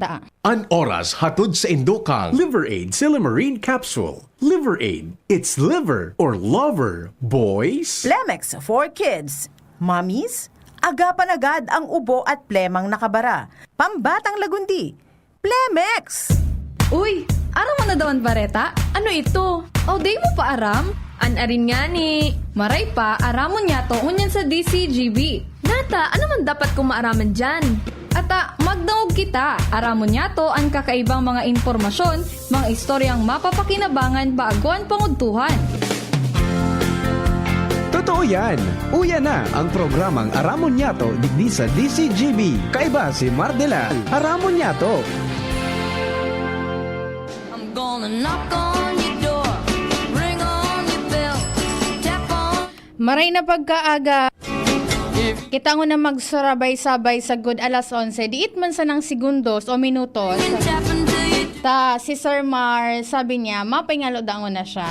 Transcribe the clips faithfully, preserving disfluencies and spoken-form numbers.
Ta. An oras hatod sa indo kan Liver Aid Silymarin Capsule. Liver Aid, it's liver or lover, boys. Plemex for kids. Mommies, agapan agad ang ubo at plemang nakabara. Pambatang lagundi, Plemex! Uy, aram mo na daw an bareta? Ano ito? O, di mo pa aram? An arin ngani. Maray pa, aramon niyato ngunyan sa D C G B. Nata, ano man dapat kong maaraman diyan? Ata, magdangog kita. Aramon niyato an kakaibang mga impormasyon, mga istoryang mapapakinabangan bago an pangudtuhan. Totoo yan! Uya na ang programang Aramon Niyato digdi sa D C G B. Kaiba si Mar de la Aramon Niyato. I'm gonna knock on your door, ring on your bell, tap on Maray na pagkaaga. Kita ngona magsurabay-sabay sagkod alas onse, diit man sanang segundos o minutos. Ta si Sir Mar, sabi niya, mapahingalo dangon na siya.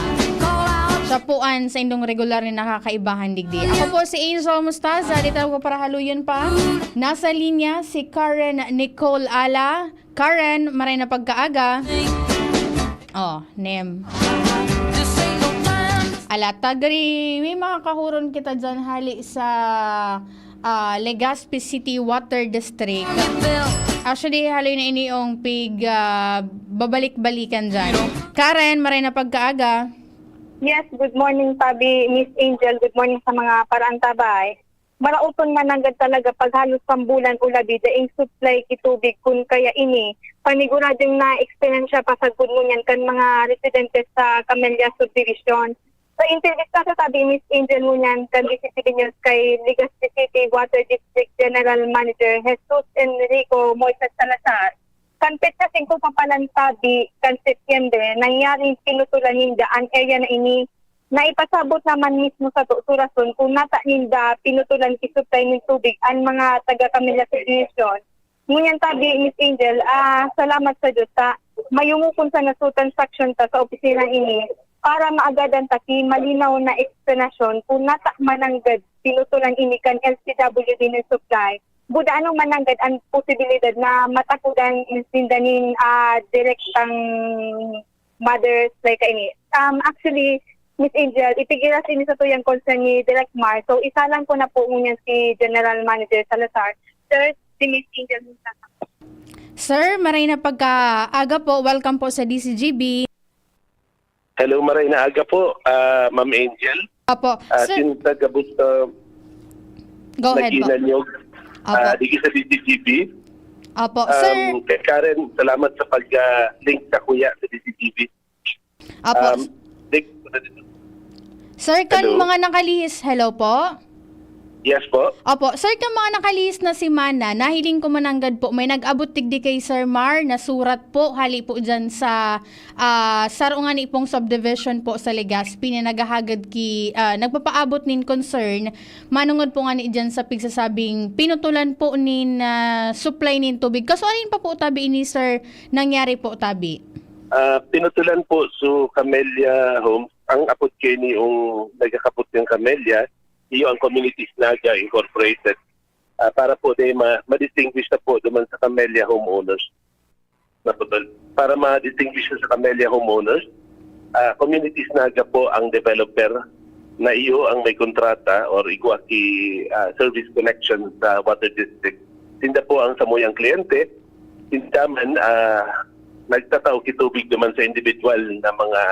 Siya po an saindong regular na nakakaibahan digdi. Ako po si Angel Mostaza, dito ako para haluyon pa. Nasa linya si Karen Nicole Ala. Karen, maray na pagkaaga. Oh, Nem. Ala, ta gari, may mga kahuron kita dyan hali sa, ah, Legazpi City Water District. Actually, haloy na ini yung pig, ah, babalik-balikan dyan. Karen, maray na pagkaaga. Yes, good morning, Tabi, Miss Angel. Good morning sa mga paraantabay. Maraoton man nanggad talaga pag halos sambulan o labi daing supply ki tubig, kun kaya ini paniguradong naeksperyensya pa sagkod ngunyan kan mga residente sa Camellia Subdivision. Sa interbista sa Tabi, Miss Angel, ngunyan kan D C T V News kay Legazpi City Water District General Manager Jesus Enrico Moises Salazar, kan petsa singko pa palan tabi kan Setyembre, nangyaring pinutulan ninda an area na ini. Naipasabot naman mismo sato so rason kung nata ninda pinutulan ki supply nin tubig an mga taga Camellia Subdivision. Ngunyan tabi, Miss Angel, ah, salamat sa Diyos ta mayungo kun sa naso transaksyon ta sa opisina ini para maagadan ta ki malinaw na eksplanasyon kung nata mananggad pinutulan ini kan L C W D nin supply. Buda ano mananggad an posibilidad na matakodan sinda nin, ah, direktang mother supply kaini. Um, actually, Miss Angel, ipigiras ini sa tuyang concern ni Direk Mar. So, isalang ko na po ngunyan si General Manager Salazar. Sir, si Miss Angel Mostaza. Sir, maray na pagkaaga po. Welcome po sa D C G B. Hello, maray na aga po, ah, Ma'am Angel. Opo. Ah, Sir, since nag-abot, ah, go ahead po. Nag-inanyog, Opo. Ah, digi sa D C G B. Opo, Um, sir. Kay Karen, salamat sa pag, ah, link sa kuya sa D C G B. Opo. Um, dig-, Sir, kan Hello? mga nakalihis, hello po? Yes po. Opo. Sir, kan mga nakalihis na semana, nahiling ko mananggad po, may nag-abot digdi kay Sir Mar, nasurat po, hali po dyan sa, ah, saro ngani pong subdivision po sa Legazpi na naghahagad ki, ah, nagpapaabot nin concern, manungod po ngani dyan sa pigsasabing pinutulan po nin, ah, supply nin tubig. Kaso alin pa po tabi ini, sir, nangyari po tabi? Ah, pinutulan po sa Camellia Homes, ang apod kaini yung nagkakapot ng Camellia, iyo ang Communities Naga Incorporated. Ah, para po di ma-, ma-distinguish na po duman sa Camellia homeowners. Naputol. Para ma-distinguish sa Camellia homeowners, ah, Communities Naga po ang developer na iyo ang may kontrata or igwa ki, ah, service connection sa water district. Sinda po ang samuyang kliyente, sinda man, ah, nagtatao ki tubig naman sa individual na mga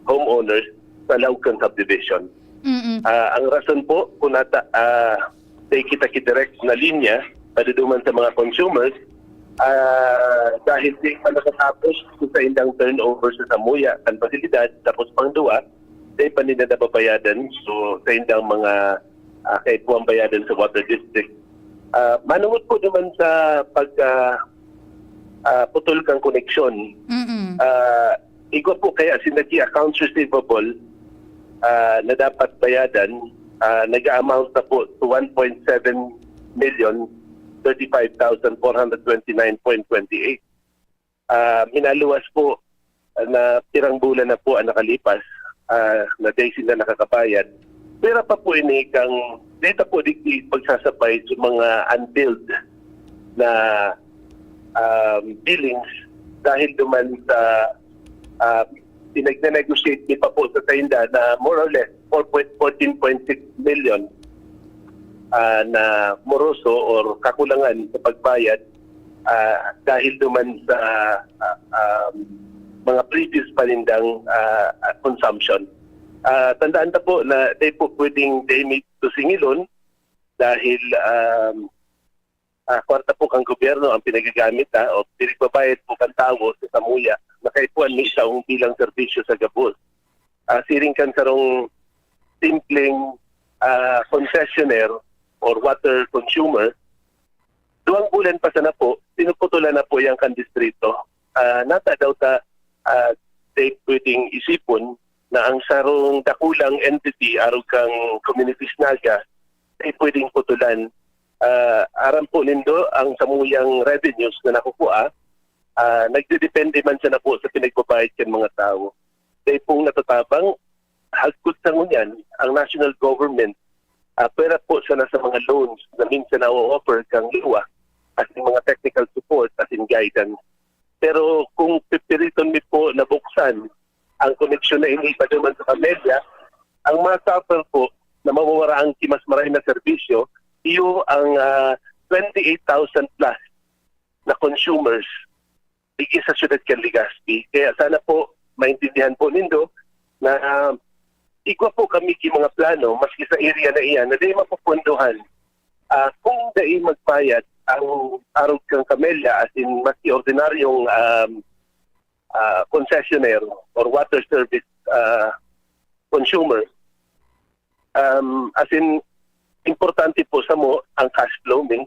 homeowners sa laog kan subdivision. Mm-mm. Ah, ang rason po, kung nata-, ah, dai kita ki direct na linya, paduduman sa mga consumers, ah, dahil di pa natatapos sa indang turnover sa samuya, kan pasilidad, tapos pangduwa, dai pa nila nababayadan, so, sa indang mga, ah, kaipuhan bayadan sa water district. Ah, manungod po naman sa pag, ah, ah, putol kang koneksyon, Mm-mm. ah, igwa po kaya sinda ki accounts receivable, ah, na dapat bayadan, ah, nag-a-amount na po to one point seven million thirty-five thousand four hundred twenty-nine point twenty-eight. Ah, minaluwas po na pirang bulan na po ang nakalipas, ah, na dai sinda nakakabayad. Pira pa po ini kang, dai ta po digdi pagsasabay sa mga unbilled na um, billings dahil duman sa, ah, pinagne-negotiate mi pa po sa sainda na more or less four point, fourteen point six million, ah, na moroso or kakulangan sa pagbayad, ah, dahil duman sa, ah, um, mga previous pa nindang, ah, ah, consumption. Ah, tandaan ta po na dai po pwedeng dai mi to singilon dahil, um, ah, kwarta po kan gobyerno ang pinagagamit, ah, o pinagbabayad po kan tawo sa samuya na kaipuhan mi isang bilang serbisyo sa gabos. Ah, siring kan sarong simpleng, ah, concessionaire or water consumer, duwang bulan pa sana po, pinuputulan na po yan kan distrito. Ah, nata daw ta, ah, dai pwedeng isipon na ang sarong dakulang entity arog kan Communities Naga dai pwedeng putulan. Ah, aram po nindo, ang samuyang revenues na nakukua, ah, nagdedepende man sana po sa pinagbabayad kan mga tawo. Dai pong natatabang, hagkod sa ngunyan, ang national government, ah, pwera po sana sa mga loans na minsan na-offer kang luwa, as in mga technical support, as in guidance. Pero kung pipiriton mi po na buksan ang koneksyon na ini pa duman sa pamilya, ang masuffer po na mawawara ang ki-, mas maray na serbisyo, iyo ang, ah, twenty-eight thousand plus na consumers digdi sa siyudad kan Legazpi. Kaya sana po maintindihan po nindo na, ah, igwa po kami ki mga plano, maski sa area na iyan, na di mapupunduhan. Ah, kung dai magbayad ang arog kan kamelya, as in, maski ordinaryong, um, ah, concessionaire or water service, ah, consumer, um, as in, importante po samo ang cash flow, mi.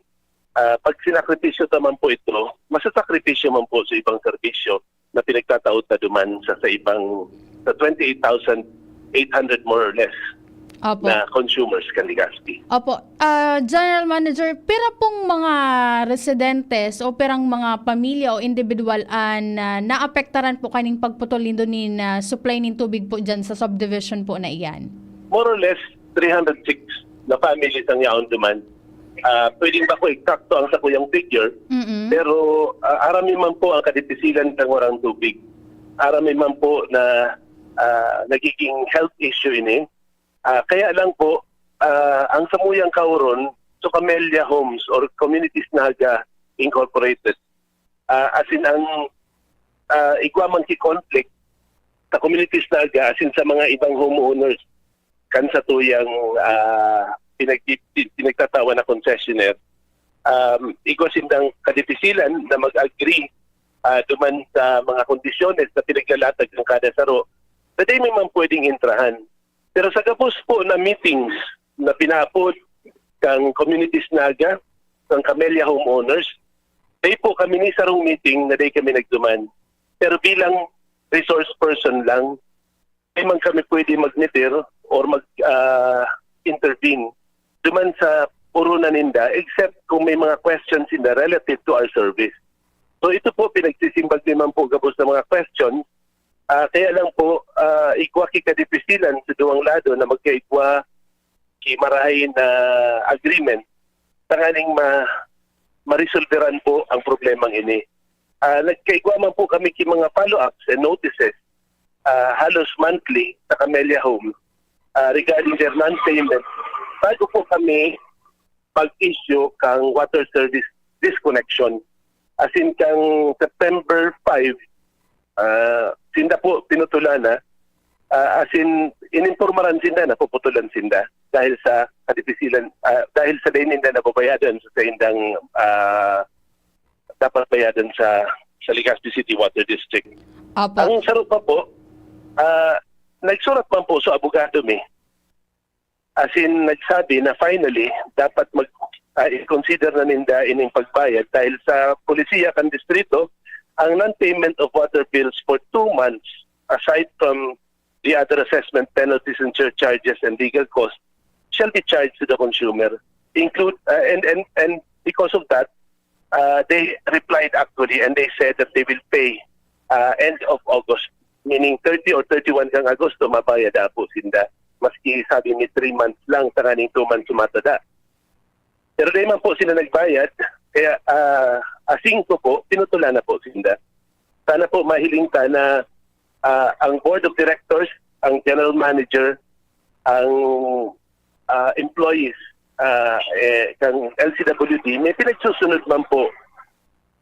Ah, pag sinakripisyo ta man po ito, masasakripisyo man po sa ibang serbisyo na pinagtatao ta duman sa, sa ibang, sa twenty-eight thousand eight hundred, more or less, Opo. na consumers kan Legazpi. Opo. Ah, General Manager, pira pong mga residentes o pirang mga pamilya o individual an, ah, naapektaran po kaning pagputol nindo nin, ah, supply nin tubig po diyan sa subdivision po na iyan? More or less, three hundred six na families ang yaon duman. Ah, pwedeng bako eksakto ang sakuyang figure, Mm. pero, ah, aram mi man po ang kadipisilan kan warang tubig. Aram mi man po na, ah, nagiging health issue ini. Ah, kaya lang po, ah, ang samuyang kaoron, so Camellia Homes or Communities Naga Incorporated, ah, as in ang, ah, igwa man ki conflict sa Communities Naga, as in sa mga ibang homeowners kan satuyang, ah, pinag-, pinagtatawan na concessionaire, um, igwa sindang kadipisilan na mag-agree, ah, duman sa mga kondisyones na pinaglalatag ng kada saro na dai mi man pwedeng entrahan. Pero sa gabos po na meetings na pinaapod kan Communities Naga, kan Camellia Homeowners, dai po kami ni sarong meeting na dai kami nagduman. Pero bilang resource person lang, di man kami pwede magmitir or mag, ah, intervene duman sa purunan ninda, except kung may mga questions sinda relative to our service. So ito po, pinagsisimbag mi man po gabos na mga questions. Ah, kaya lang po, ah, igwa ki kadipisilan sa duwang lado na magkaigwa ki marahay na agreement tanganing ma-, maresolveran po ang problemang ini. Ah, nagkaigwa man po kami ki mga follow-ups and notices, ah, halos monthly sa Camellia Home, ah, regarding their non-payment bago po kami mag-issue kang water service disconnection. As in, kang September five, ah, sinda po pinutulan na. Ah, as in, inimpormaran sinda na puputulan sinda dahil sa kadipisilan, ah, dahil sa dai ninda nababayadan sa saindang, ah, dapat bayadan sa, sa Legazpi City Water District. Opo. Ang saro pa po, ah, nagsurat man po sa abogado mi. As in, nagsabi na finally, dapat mag, ah, i-consider na ninda ining pagbayad dahil sa polisiya kan distrito, ang non-payment of water bills for two months, aside from the other assessment, penalties and surcharges and legal costs, shall be charged to the consumer. Include, ah, and, and, and because of that, ah, they replied actually and they said that they will pay, ah, end of August, meaning thirty or thirty-one kang Agosto, mabayad na po sinda. Maski sabi mi three months lang, tanganing two months sumatada. Pero dai man po sila nagbayad, Kaya, ah, a singko po, pinutulan na po sinda. Sana po mahiling ta na, ah, ang board of directors, ang general manager, ang, ah, employees, ah, eh, kang L C W D, may pinagsusunod man po,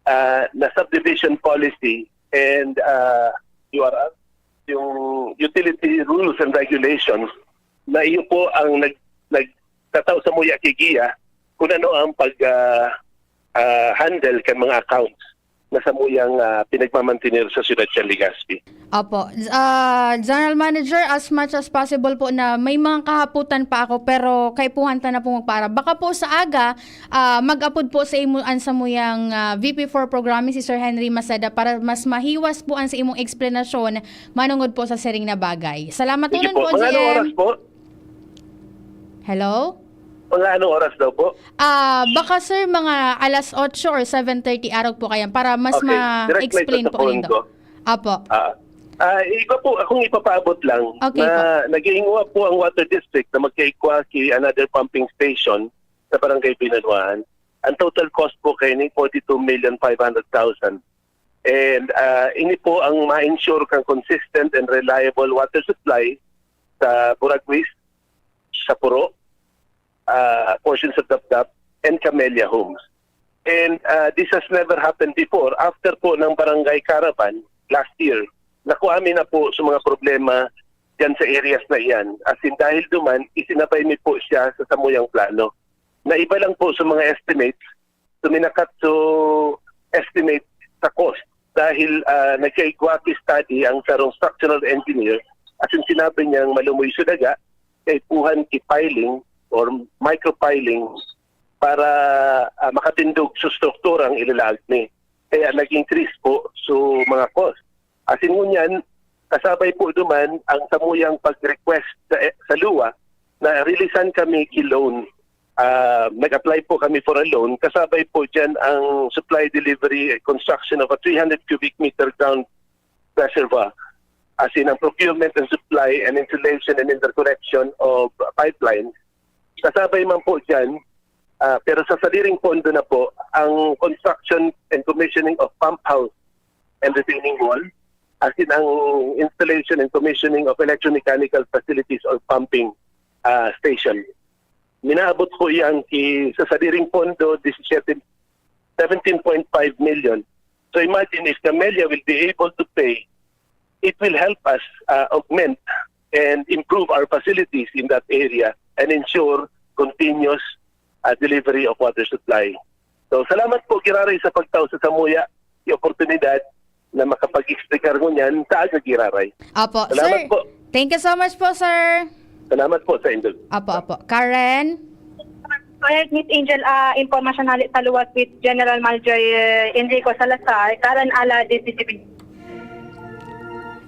ah, na subdivision policy and, ah, U R R, yung utility rules and regulations, na iyo po ang nag-, nagtatao samuya ki Gia kung ano ang pag, ah, ah, handle kan mga accounts na samuyang, ah, pinagmamantener sa siyudad kan Legazpi. Opo. Ah, General Manager, as much as possible po na may mga kahapotan pa ako, pero kaipuhan ta na po magpaara. Baka po sa aga, ah, mag-apod po sa imo an samuyang, ah, V P four programming, si Sir Henry Maceda, para mas mahiwas po an sa imong eksplanasyon manungod po sa siring na bagay. Salamat Sige unon po. po, Mga anong G M. oras po? Hello? Mga anong oras daw po? Ah, baka, sir, mga alas otso or seven thirty arog po kayan para mas Okay, direct ma-explain sa po phone nindo. ko. Apo. Ah, ah, iba po, akong ipapaabot lang Okay na po. nag-iinguha po ang Water District na magkaigwa ki another pumping station sa Barangay Binanuan. Ang total cost po kaini, forty-two million five hundred thousand. And, ah, ini po ang ma-ensure kang consistent and reliable water supply sa Buraguis, sa Puro, ah, portions of Dapdap, and Camellia Homes. And, ah, this has never happened before. After po ng Barangay Caravan last year, nakuha mi na po sa mga problema dyan sa areas na iyan. As in, dahil duman, isinabay mi po siya sa samuyang plano. Naiba lang po sa mga estimates, suminakat so estimate sa cost dahil, ah, nagkaigwa ki study ang sarong structural engineer, as in sinabi niyang malumoy so daga, kaipuhan ki piling or micro piling para, ah, makatindog sa strukturang ilalaag ni. Kaya nag-increase po so mga cost. As in ngunyan, kasabay po duman ang samuyang pag-request sa, sa luwa na releasean kami ki loan. Ah, nag-apply po kami for a loan. Kasabay po dyan ang supply delivery and construction of a three hundred cubic meter ground reservoir. As in, ang procurement and supply and installation and interconnection of pipeline. Kasabay man po dyan, ah, pero sa sadiring pondo na po, ang construction and commissioning of pump house and retaining wall, as in ang installation and commissioning of electromechanical facilities or pumping, ah, station. Minaabot po yan ki, sa sadiring pondo, disisiyete, seventeen point five million. So imagine if Camellia will be able to pay, it will help us, ah, augment and improve our facilities in that area and ensure continuous, ah, delivery of water supply. So, salamat po, Giraray, sa pagtao sa samuya, yung oportunidad na makapag-explicar ngunyan sa aga, Giraray. Opo, Salamat sir. po. Thank you so much po, sir. Salamat po sa indo. Opo, opo. Karen? Correct, Miss Angel, ah, impormasyon hali sa luwas with General Manager, eh, Enrico Salazar, Karen Ala, D C C B.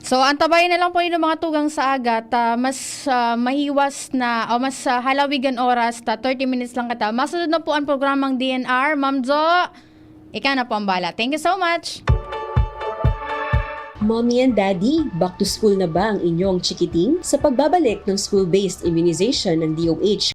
So, antabayan na lang po yung mga tugang sa aga, ta mas, ah, mahiwas na, o mas, ah, halawig an oras, ta thirty minutes lang kita. Masunod na po ang programang D N R. Ma'am Jo, ikaw na po ang bala. Thank you so much. Mommy and Daddy, back to school na ba ang inyong chikiting? Sa pagbabalik ng school-based immunization ng D O H,